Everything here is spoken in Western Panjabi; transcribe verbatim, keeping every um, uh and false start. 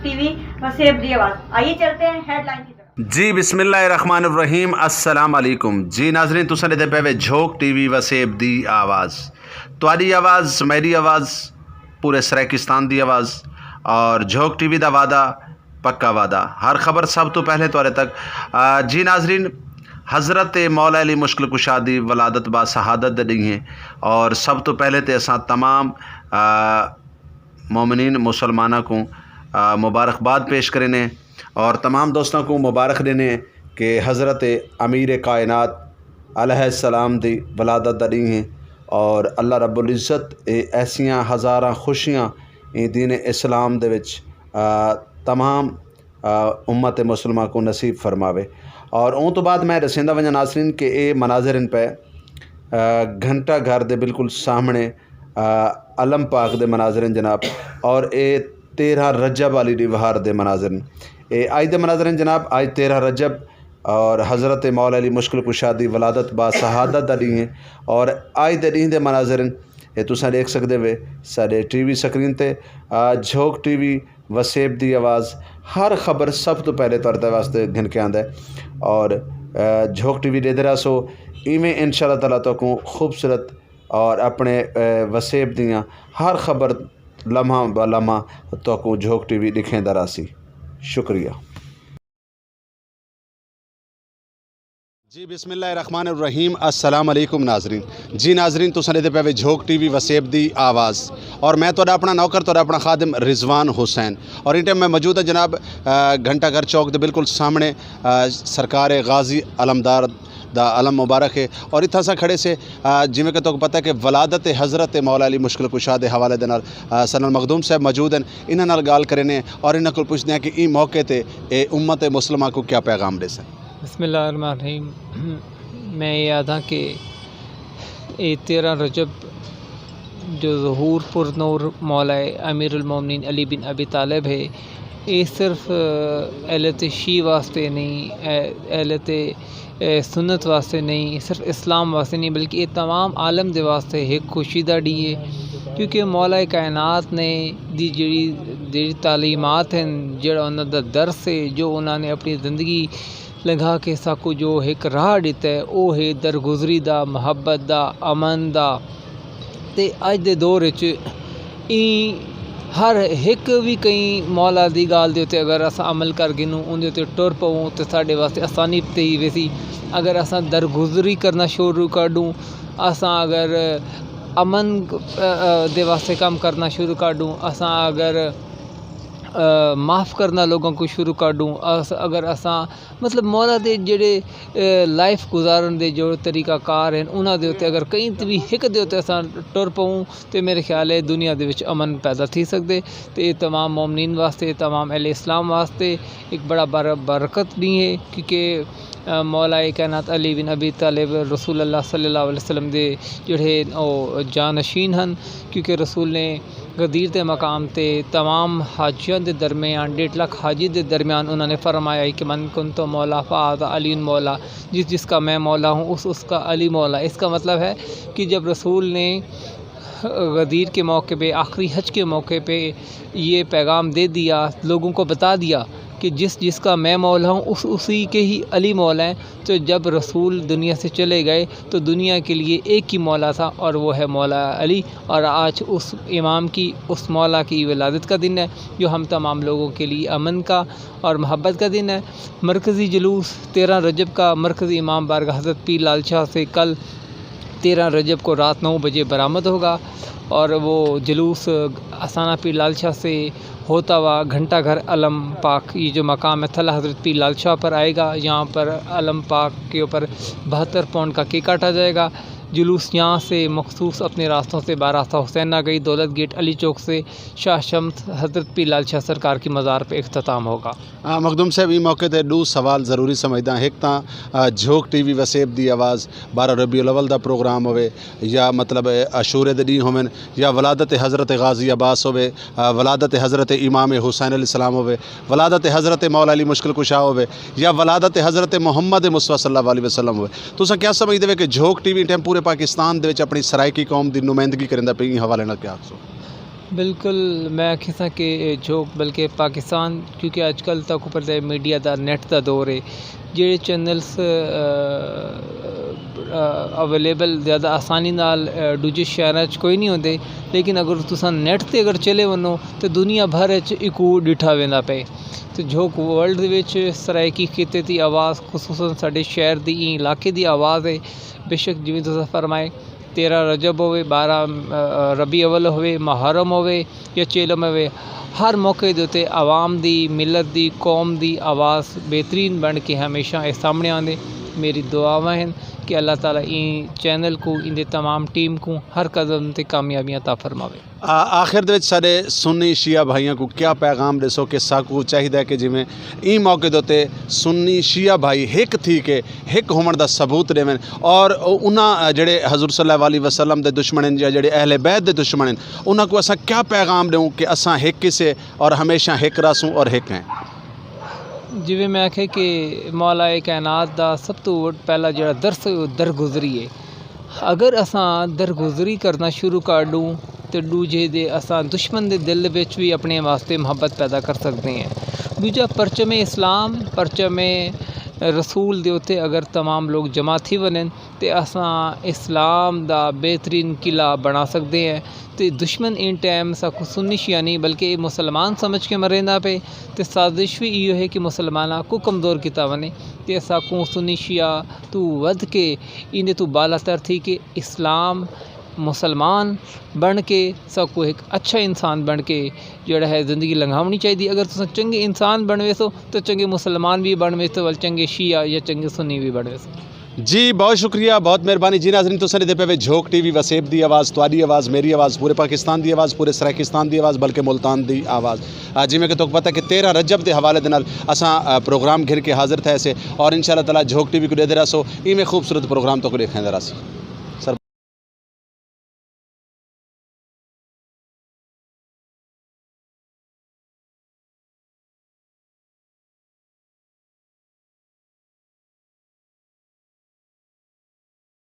ٹی وی وسیب دی آواز۔ آئیے چلتے ہیں ہیڈ لائن کی طرف۔ جی، بسم اللہ الرحمن الرحیم۔ السلام علیکم۔ جی ناظرین، تساں دے پے وے جھوک ٹی وی وسیب دی آواز۔ تہاڈی آواز، میری آواز، پورے سرائیکستان دی آواز۔ اور جھوک ٹی وی دا وعدہ، پکا وعدہ، ہر خبر سب تو پہلے تہاڈے تک۔ آ، جی ناظرین، حضرت مولا علی مشکل کشا دی ولادت با شہادت دے ڈینہہ ہے۔ اور سب تو پہلے تے اساں تمام، آ، مومنین مسلماناں کو، آ، مبارکباد پیش کرینے اور تمام دوستاں کو مبارک دینے کہ حضرت امیر کائنات علیہ السلام دی ولادت دا ڈینہہ ہے۔ اور اللہ رب العزت اے ایسیاں ہزاراں خوشیاں اے دین اسلام دے وچ، آ، تمام، آ، امت مسلمہ کو نصیب فرماوے۔ اور اون تو بعد میں رسیندہ ونجا ناظرین کہ اے مناظر ان پہ، آ، گھنٹہ گھر دے بالکل سامنے، آ، علم پاک دے مناظر ان جناب۔ اور اے تیرہ رجب والی دیوہار دے مناظر ان۔ اے آج دے مناظر ان جناب، آج تیرہ رجب اور حضرت مولا علی مشکل کشا دی ولادت با شہادت دا ڈینہہ ہے۔ اور آج دے ڈینہہ دے مناظر ان، اے تساں دیکھ سکدے وے ساڈے ٹی وی سکرین تے، آ، جھوک ٹی وی وسیب دی آواز، ہر خبر سب تو پہلے تہاڈے واسطے گھن کے آندا ہے۔ اور، آ، جھوک ٹی وی دے درا سو، ایویں انشاءاللہ تعالیٰ تہاکوں خوبصورت اور اپنے، آ، وسیب دیاں ہر خبر لمحہ با لمحہ تہاکوں جھوک ٹی وی دکھیندا راسی۔ شکریہ۔ جی، بسم اللہ الرحمن الرحیم۔ السلام علیکم ناظرین۔ جی ناظرین، تساں دے پے وے جھوک ٹی وی وسیب دی آواز، اور میں تہاڈا اپنا نوکر، تہاڈا اپنا خادم رضوان حسین، اور ان ٹائم میں موجود ہاں جناب، آ، گھنٹہ گھر چوک دے بالکل سامنے، آ، سرکار غازی علمدار دا علم مبارک ہے۔ اور اتھاں اساں کھڑے سے، آ، جویں کہ تہاکوں پتہ ہے کہ ولادت حضرت مولا علی مشکل کشا دے حوالے دے نال، آ، سنل مخدوم صاحب موجود ہیں، انہاں نال گال کرے نے اور انہاں کول پوچھدے ہیں کہ ایں موقع تے اے امت مسلمہ کو کیا پیغام دے سن۔ بسم اللہ الرحمن الرحیم۔ میں یہ آدھا کہ اے تیرہ رجب جو ظہور پر نور مولا امیر المومنین علی بن ابی طالب ہے، اے صرف اہل شیعہ واسطے نہیں، اے-، اہل اے سنت واسطے نہیں، صرف اسلام واسطے نہیں، بلکہ یہ تمام عالم دے واسطے ایک خوشی دا ڈی ہے، کیونکہ مولا کائنات نے دی جڑی، جڑی تعلیمات ہیں، جڑا انہاں دا درس ہے، جو انہاں نے اپنی زندگی لنگھا کے ساکو جو ایک راہ دیتا ہے، وہ ہے درگزری دا، محبت دا، امن دا۔ تے اج دے دور وچ ایں ہر ہک وی کئی مولا دی گال دے اتے اگر اساں عمل کر گنوں، اون دے اتے ٹر پووں تے ساڈے واسطے آسانی تے ہی ویسی۔ اگر اساں درگزری کرنا شروع کر دوں، اساں اگر امن، آ، آ، دے واسطے کم کرنا شروع کر دوں، اساں اگر، آ، معاف کرنا لوگوں کو شروع کر دوں، اس-، اگر اساں مطلب مولا دے جڑے، اے، لائف گزارن دے جو طریقہ کار ہیں، انہاں دے اتے اگر کہیں تے بھی ہک دے اتے اساں ٹر پاؤں، تے میرے خیال ہے دنیا دے وچ امن پیدا تھی سکدے۔ تے اے تمام مومنین واسطے، تمام اہل اسلام واسطے ایک بڑا بر-، برکت نہیں ہے، کیونکہ، اے، مولا کائنات علی بن ابی طالب رسول اللہ صلی اللہ علیہ وسلم دے جڑے او جانشین ہن، کیونکہ رسول نے غدیر دے مقام تے تمام حاجیاں دے درمیان، ڈیڑھ لاکھ حاجی دے درمیان انہوں نے فرمایا ہے کہ من کنت مولا فہذا علی مولا، جس جس کا میں مولا ہوں، اس اس کا علی مولا۔ اس کا مطلب ہے کہ جب رسول نے غدیر کے موقع پہ، آخری حج کے موقع پہ یہ پیغام دے دیا، لوگوں کو بتا دیا کہ جس جس کا میں مولا ہوں، اس اسی کے ہی علی مولا ہیں۔ تو جب رسول دنیا سے چلے گئے تو دنیا کے لیے ایک ہی مولا تھا اور وہ ہے مولا علی۔ اور آج اس امام کی، اس مولا کی ولادت کا دن ہے، جو ہم تمام لوگوں کے لیے امن کا اور محبت کا دن ہے۔ مرکزی جلوس تیرہ رجب کا مرکزی امام بارگاہ حضرت پیر لال شاہ سے کل تیرہ رجب کو رات نو بجے برآمد ہوگا اور وہ جلوس آستانہ پیر لال شاہ سے ہوتا ہوا گھنٹہ گھر علم پاک، یہ جو مقام ہے تھلا حضرت پیر لال شاہ پر آئے گا۔ یہاں پر علم پاک کے اوپر بہتر پاؤنڈ کا کیک کاٹا جائے گا۔ جلوس یہاں سے مخصوص اپنے راستوں سے باراستہ حسین نگری، دولت گیٹ، علی چوک سے شاہ شمس حضرت پیر لال شاہ سرکار کی مزار پہ اختتام ہوگا۔ آ، مخدوم صاحب، ایں موقع تے ڈو سوال ضروری سمجھدا۔ ایک تاں، آ، جھوک ٹی وی وسیب دی آواز، بارہ ربیع الاول دا پروگرام ہوئے یا مطلب، آ، عاشورے دے ڈینہہ ہوون، یا ولادت حضرت غازی عباس ہوئے، آ، ولادت حضرت امام حسین علیہ السلام ہوئے، ولادت حضرت مولا علی مشکل کشا ہوئے، یا ولادت حضرت محمد مصطفیٰ صلی اللہ علیہ وسلم ہوئے۔ تساں کیا سمجھدے وے کہ جھوک ٹی وی ٹائم پورے پاکستان دے وچ اپنی سرائیکی قوم دی نمائندگی کریندا پئی، ایں حوالے نال کیا آکھسو؟ بالکل، میں آکھساں کہ جو بلکہ پاکستان، کیونکہ اج کل تک اوپر دے میڈیا دا، نیٹ دا دور ہے، جہڑے چینلز اویلیبل زیادہ آسانی نال دوجے شہراں چ کوئی نہیں ہوندے، لیکن اگر تساں نیٹ تے اگر چلے ونو تے دنیا بھر چ ایکو ڈٹھا ویندا پے۔ تے جھوک ورلڈ دے وچ سرائیکی خطے دی آواز، خصوصاً ساڈے شہر دی، ایں علاقے دی آواز ہے۔ بے شک جویں تساں فرمائے، تیرہ رجب ہوئے، بارہ ربیع اول ہوئے، محرم ہوئے یا چیلم ہوئے، ہر موقع دے اتے عوام دی، ملت دی، قوم دی آواز بہترین بن کے ہمیشہ اے سامنے آندے۔ میری دعاواں ہیں کہ اللہ تعالیٰ این چینل کو، ان دے تمام ٹیم کو ہر قدم تے کامیابیاں عطا فرماوے۔ آ- آخر دے وچ سارے سنی شیعہ بھائیاں کو کیا پیغام دسو کہ ساکو چاہیدا ہے کہ جویں این موقع دے اتے سنی شیعہ بھائی ہک تھی کے ہک ہوون دا ثبوت دیون، اور انہاں جڑے حضور صلی اللہ علیہ وسلم دے دشمن ہیں یا جڑے اہل بیت دے دشمن ہیں، انہاں کو اساں کیا پیغام دیوں کہ اساں ہک کسے اور ہمیشہ ہک راسوں اور ہک ہیں؟ جویں میں آکھے کہ مولا کائنات دا سب تو پہلا جڑا درس، او درگزری ہے۔ اگر اساں درگزری کرنا شروع کر دوں تے دوجے دے، اساں دشمن دے دل وچ بھی اپنے واسطے محبت پیدا کر سکدے ہیں۔ دوجا پرچم اسلام، پرچم رسول دے اتے اگر تمام لوگ جمع تھی ونن تے اساں اسلام دا بہترین قلعہ بنا سکدے ہیں۔ تے دشمن ان ٹائم ساکو سنی شیعہ نہیں بلکہ مسلمان سمجھ کے مریندا پے۔ تے سازش بھی ایہو ہے کہ مسلماناں کو کمزور کیتا ونے۔ تے ساکو سنی شیعہ تو ودھ کے ایندے تو بالاتر تھی کہ اسلام، مسلمان بن کے ساکو ایک اچھا انسان بن کے جڑا ہے زندگی لنگھاونی چاہیے۔ اگر تساں چنگے انسان بنوے سو تو چنگے مسلمان بھی بنوے سو، ول چنگے شیعہ یا چنگے سنی بھی بنوے سو۔ جی، بہت شکریہ، بہت مہربانی۔ جی ناظرین، تساں نے دے پے جھوک ٹی وی، وسیب دی آواز، تہاڈی آواز، میری آواز، پورے پاکستان دی آواز، پورے سرائیکستان دی آواز، بلکہ ملتان دی آواز۔ آ، جی میں کہ تک پتہ کہ تیرہ رجب دے حوالے دے نال اساں، آ، پروگرام گھر کے حاضر تھے سے، اور انشاءاللہ تعالیٰ جھوک ٹی وی کو دے دے رہا سو، ایویں خوبصورت پروگرام تو کو دیکھیں دے رہا سی۔